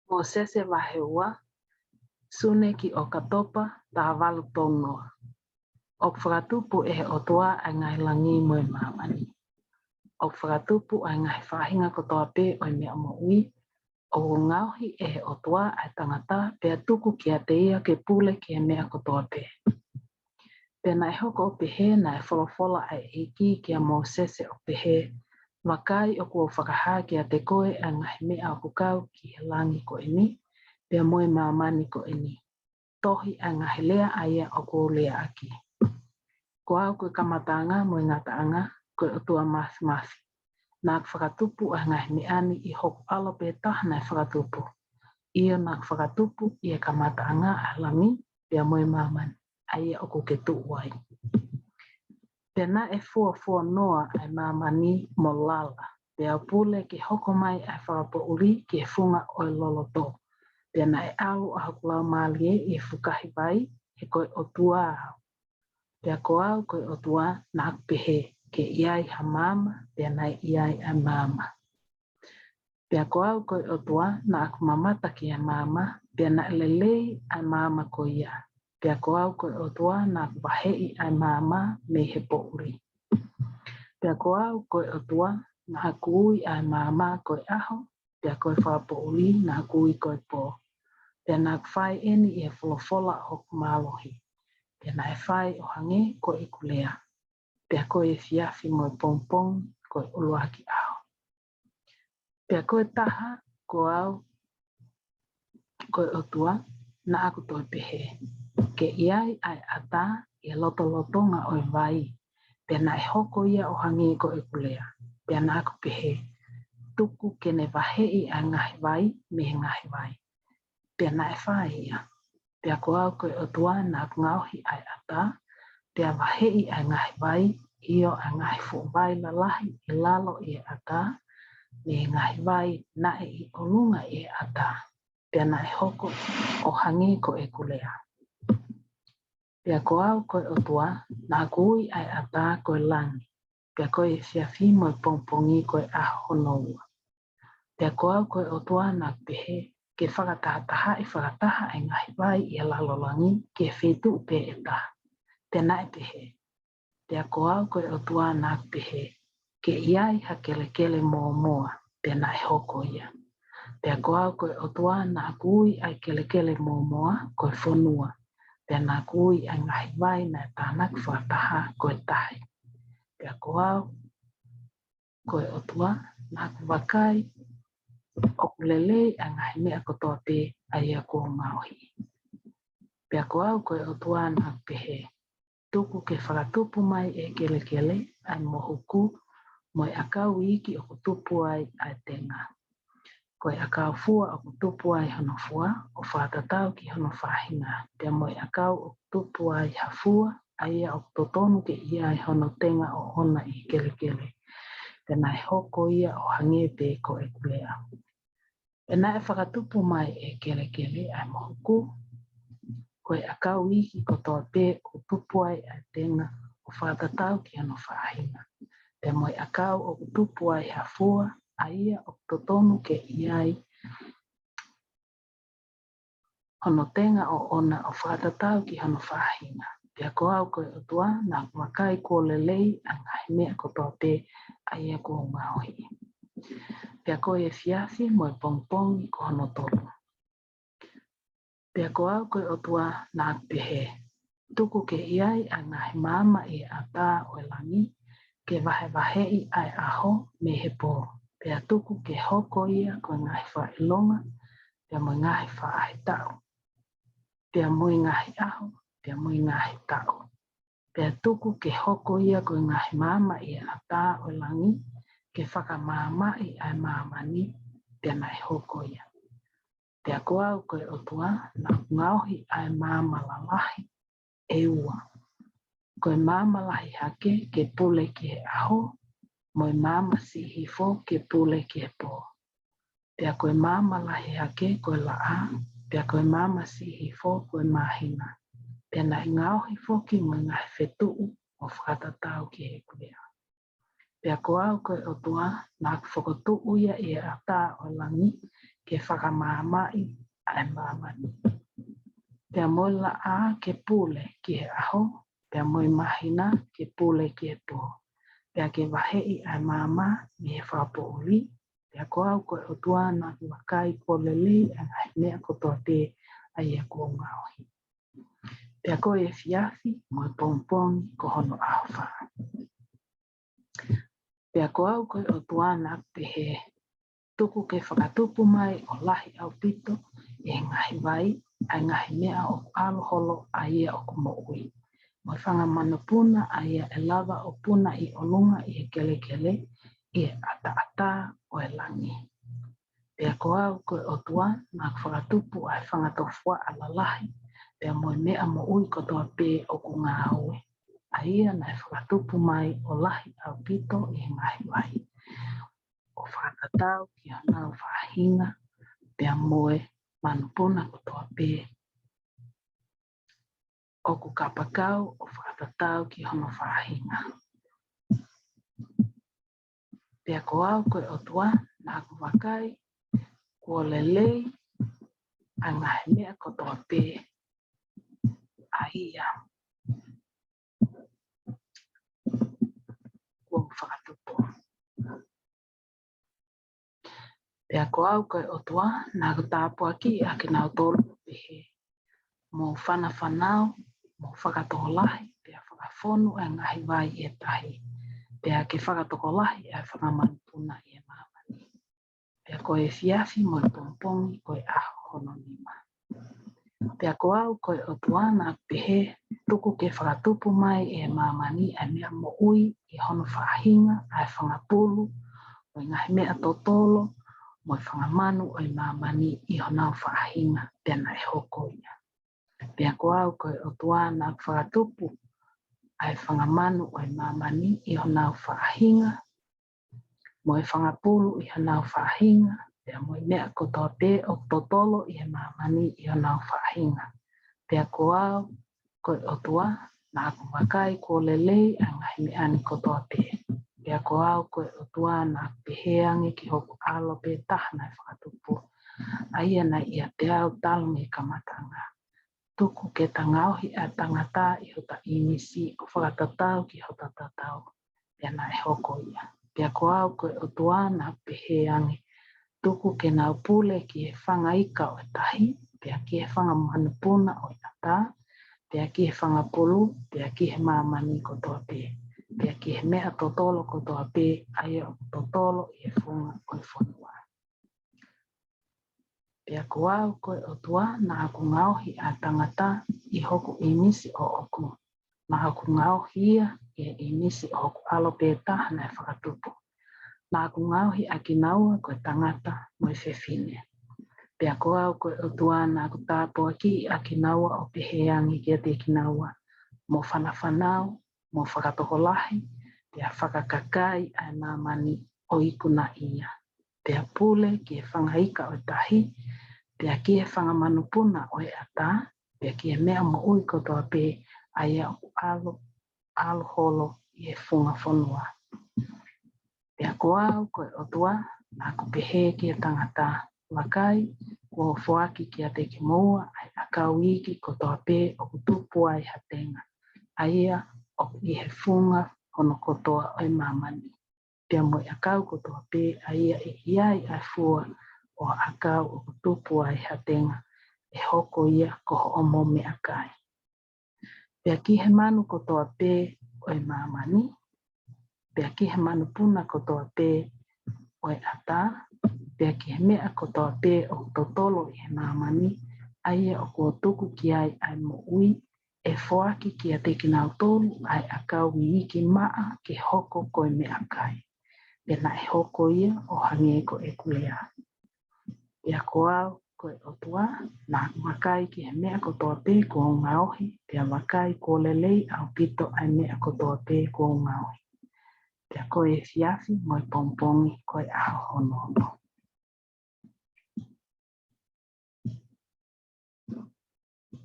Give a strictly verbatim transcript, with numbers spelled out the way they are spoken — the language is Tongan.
Mōsese vahe ua, Sune ki ʻOkatopa, taha valu tolu noa. ʻOku fakatupu ʻe he ʻOtua ʻa e ngaahi langi mo e māmani. ʻOku fakatupu ʻa e ngaahi faʻahinga kotoa pē ʻo e meʻa moʻui. ʻOku ngaohi ʻe he ʻOtua ʻa e tangata, pea tuku kiate ia ke pule ki he meʻa kotoa pē. Pea naʻe hoko ʻo pehē naʻe folofola ʻa e ʻEiki kia Mōsese ʻo pehē, Vakai, ʻoku ou fakahā kiate koe ʻa e ngaahi meʻa ʻoku kau ki he langi ko eni, pea mo e māmani ko eni. Tohi ʻa e ngaahi lea ʻa ia ʻoku ou leaʻaki. Ko au ko e kamataʻanga mo e ngataʻanga, ko e ʻOtua Māfimafi. Naʻa ku fakatupu ʻa e ngaahi meʻa ni ʻi hoku ʻAlo pē taha naʻe fakatupu. ʻIo, naʻa ku fakatupu ʻi he kamataʻanga ʻa e langi, pea mo e māmani, ʻa ia ʻoku ke tuʻu ai. Pea naʻe fuofua noa ʻa e māmani mo lala, pea u pule ke hoko mai ʻa e fakapoʻuli ki he funga ʻo e loloto. Pea naʻe ʻalu ʻa hoku laumālie ʻi he fukahi vai, he ko e ʻOtua au. Pea ko au ko e ʻOtua naʻa ku pehē, Ke ʻi ai ha maama, pea naʻe ʻi ai ʻa e maama. Pea ko au ko e ʻOtua naʻa ku mamata ki he maama, pea naʻe lelei ʻa e maama ko ia. Pea ko au ko e ʻOtua naʻa ku vaheʻi ʻa e maama mei he poʻuli. Pea ko au ko e ʻOtua naʻa ku ui ʻa e maama ko e ʻaho, pea ko e fakapoʻuli naʻa ku ui ko e pō. Pea naʻa ku fai eni ʻi he folofola ʻo hoku mālohi. Pea naʻe fai ʻo hangē ko ʻeku lea. Pea ko e efiafi mo e pongipongi ko e ʻuluaki ʻaho. Pea ko e taha, ko au ko e ʻOtua naʻa ku toe pehē, Ke ʻi ai ʻa e ʻatā ʻi he lotolotonga ʻo e vai. Pea naʻe hoko ia ʻo hangē ko ʻeku lea. Pea naʻa ku pehē, Tuku ke ne vaheʻi ʻa e ngaahi vai mei he ngaahi vai. Pea naʻe fai ia. Pea ko au ko e ʻOtua naʻa ku ngaohi ʻa e ʻatā, pea vaheʻi ʻa e ngaahi vai, ʻio, ʻa e ngaahi fuʻu vai lalahi ʻi lalo ʻi he ʻatā, mei he ngaahi vai naʻe ʻi ʻolunga ʻi he ʻatā. Pea naʻe hoko ʻo hangē ko ʻeku lea. Pea ko au ko e ʻOtua naʻa ku ui ʻa e ʻatā ko e langi, pea ko e efiafi mo e pongipongi ko e ʻaho hono ua. Pea ko au ko e ʻOtua naʻa ku pehē, Ke fakatahatahaʻi fakataha ʻa e ngaahi vai ʻi he lalo langi ki he feituʻu pē ʻe taha. Pea naʻe pehē. Pea ko au ko e ʻOtua naʻa ku pehē, Ke ʻi ai ha kelekele mōmoa, pea naʻe hoko ia. Pea ko au ko e ʻOtua naʻa ku ui ʻa e kelekele mōmoa ko e fonua, pea naʻa ku ui ʻa e ngaahi vai naʻe tānaki fakataha ko e tahi. Pea ko au ko e ʻOtua naʻa ku vakai, ʻoku lelei ʻa e ngaahi meʻa kotoa pē ʻa ia kuo u ngaohi. Pea ko au ko e ʻOtua naʻa ku pehē, Tuku ke fakatupu mai ʻe he kelekele ʻa e mohuku, mo e ʻakau iiki ʻoku tupu ai ʻa e tenga. Ko e ʻakau fua ʻoku tupu ai hono fua, ʻo fakatatau ki hono faʻahinga, pea mo e ʻakau ʻoku tupu ai ha fua, ʻa ia ʻoku totonu ke ʻi ai hono tenga ʻoʻona ʻi he kelekele. Pea naʻe hoko ia ʻo hangē pē ko ʻeku lea. Pea naʻe fakatupu mai ʻe he kelekele ʻa e mohuku, ko e ʻakau iiki kotoa pē ʻoku tupu ai ʻa e tenga ʻo fakatatau ki hono faʻahinga, pea mo e ʻakau ʻoku tupu ai ha fua, ʻa ia ʻoku totonu ke ʻi ai hono tenga ʻoʻona ʻo fakatatau ki hono faʻahinga. Pea ko au ko e ʻOtua naʻa ku vakai kuo lelei ʻa e ngaahi meʻa kotoa pē ʻa ia kuo u ngaohi. Pea ko e efiafi mo e pongipongi ko hono tolu. Pea ko au ko e ʻOtua naʻa ku pehē, Tuku ke ʻi ai ʻa e ngaahi maama ʻi he ʻatā ʻo e langi, ke vahevaheʻi ʻa e ʻaho mei he pō. Pea tuku ke hoko ia ko e ngaahi fakaʻilonga, pea mo e ngaahi faʻahitaʻu, pea mo e ngaahi ʻaho, pea mo e ngaahi taʻu. Pea tuku ke hoko ia ko e ngaahi maama ʻi he ʻatā ʻo e langi, ke fakamaamaʻi ʻa e māmani. Pea naʻe hoko ia. Pea ko au ko e ʻOtua naʻa ku ngaohi ʻa e maama lalahi ʻe ua. Ko e maama lahi hake ke pule ki he ʻaho, mo e maama siʻi hifo ke pule ki he pō. Pea ko e maama lahi hake ko e laʻā, pea ko e maama siʻi hifo ko e māhina. Pea naʻe ngaohi foki mo e ngaahi fetuʻu ʻo fakatatau ki heʻeku lea. Pea ko au ko e ʻOtua naʻa ku fokotuʻu ia ʻi he ʻatā ʻo e langi ke fakamaamaʻi ʻa e māmani. Pea mo e laʻā ke pule ki he ʻaho, pea mo e māhina ke pule ki he pō. Pea ke vaheʻi ʻa e maama mei he fakapoʻuli, pea ko au ko e ʻOtua naʻa ku vakai kuo lelei ʻa e ngaahi meʻa kotoa pē ʻa ia kuo u ngaohi. Pea ko e efiafi mo e pongipongi ko hono ʻaho fā. Pea ko au ko e ʻOtua naʻa ku pehē, tuku ke fakatupu mai ʻo lahi ʻaupito ʻi he ngaahi vai ʻa e ngaahi meʻa ʻoku ʻalu holo ʻa ia ʻoku moʻui, mo e fanga manupuna ʻa ia ʻe lava ʻo puna ʻi ʻolunga ʻi he kelekele ʻi he ʻataʻatā ʻo e langi. Pea ko au ko e ʻOtua naʻa ku fakatupu ʻa e fanga tofuaʻa lalahi, pea mo e meʻa moʻui kotoa pē ʻoku ngāue, ʻa ia naʻe fakatupu mai ʻo lahi ʻaupito ʻi he ngaahi vai, ʻo fakatatau ki honau faʻahinga, pea mo e manupuna kotoa pē ʻoku kapakau ʻo fakatatau ki hono faʻahinga. Pea ko au ko e ʻOtua naʻa ku vakai kuo lelei ʻa e ngaahi meʻa kotoa pē ʻa ia kuo u fakatupu. Pea ko au ko e ʻOtua naʻa ku tāpuakiʻi ʻa kinautolu ʻo pehē, mou fanafanau, mou fakatokolahi, pea fakafonu ʻa e ngaahi vai ʻi he tahi, pea ke fakatokolahi ʻa e fanga manupuna ʻi he māmani. Pea ko e efiafi mo e pongipongi ko e ʻaho hono nima. Pea ko au ko e ʻOtua naʻa ku pehē, tuku ke fakatupu mai ʻe he māmani ʻa e meʻa moʻui ʻi hono faʻahinga, ʻa e fanga pulu, mo e ngaahi meʻa totolo, mo e fanga manu ʻo e māmani ʻi honau faʻahinga, pea naʻe hoko ia. Pea ko au ko e ʻOtua naʻa ku fakatupu ʻa e fanga manu ʻo e māmani ʻi honau faʻahinga, mo e fanga pulu ʻi honau faʻahinga, pea mo e meʻa kotoa pē ʻoku totolo ʻi he māmani ʻi honau faʻahinga. Pea ko au ko e ʻOtua naʻa ku vakai kuo lelei ʻa e ngaahi meʻa ni kotoa pē. Pea ko au ko e ʻOtua naʻa ku pehē ange ki hoku ʻAlo pē taha naʻe fakatupu, ʻa ia naʻe ʻiate au talu mei he kamataʻanga, tuku ke ta ngaohi ʻa e tangata ʻi hota ʻīmisi ʻo fakatatau ki hota tatau, pea naʻe hoko ia. Pea ko au ko e ʻOtua naʻa ku pehē ange, tuku ke nau pule ki he fanga ika ʻo e tahi, pea ki he fanga manupuna ʻo e ʻatā, pea ki he fanga pulu, pea ki he māmani kotoa pē, pea ki he meʻa totolo kotoa pē ʻa ia ʻoku totolo ʻi he funga ʻo e fonua. Pea ko au ko e ʻOtua naʻa ku ngaohi ʻa e tangata ʻi hoku ʻīmisi ʻoʻoku, naʻa ku ngaohi ia ʻi he ʻīmisi ʻo hoku ʻAlo pē taha naʻe fakatupu. Naʻa ku ngaohi ʻa kinaua ko e tangata mo e fefine. Pea ko au ko e ʻOtua naʻa ku tāpuakiʻi ʻa kinaua ʻo pehē ange kiate kinaua, mou fanafanau, mou fakatokolahi, pea fakakakai ʻa e māmani ʻo ikunaʻi ia. Pea pule ki he fanga ika ʻo e tahi, pea ki he fanga manupuna ʻo e ʻatā, pea ki he meʻa moʻui kotoa pē ʻa ia ʻoku ʻalu, ʻalu holo ʻi he funga fonua. Pea ko au ko e ʻOtua naʻa ku pehē ki he tangata, vakai, kuo u foaki kiate kimoua ʻa e ʻakau iiki kotoa pē ʻoku tupu ai ha tenga, ʻa ia ʻoku ʻi he funga hono kotoa ʻo e māmani, pea mo e ʻakau kotoa pē ʻa ia ʻe ʻi ai ʻa e fua ʻo e ʻakau ʻoku tupu ai ha tenga, ʻe hoko ia ko hoʻomou meʻakai. Pea ki he manu kotoa pē ʻo e māmani, pea ki he manupuna kotoa pē ʻo e ʻatā, pea ki he meʻa kotoa pē ʻoku totolo ʻi he māmani, ʻa ia ʻoku ou tuku ki ai ʻa e moʻui, ʻe foaki kiate kinautolu ʻa e ʻakau iiki maʻa ke hoko ko e meʻakai. Pea naʻe hoko ia ʻo hangē ko ʻeku lea. Pea ko au ko e ʻOtua naʻa ku vakai ki he meʻa kotoa pē kuo u ngaohi, pea vakai kuo lelei ʻaupito ʻa e meʻa kotoa pē kuo u ngaohi. Pea ko e efiafi mo e pongipongi ko e ʻaho hono ono.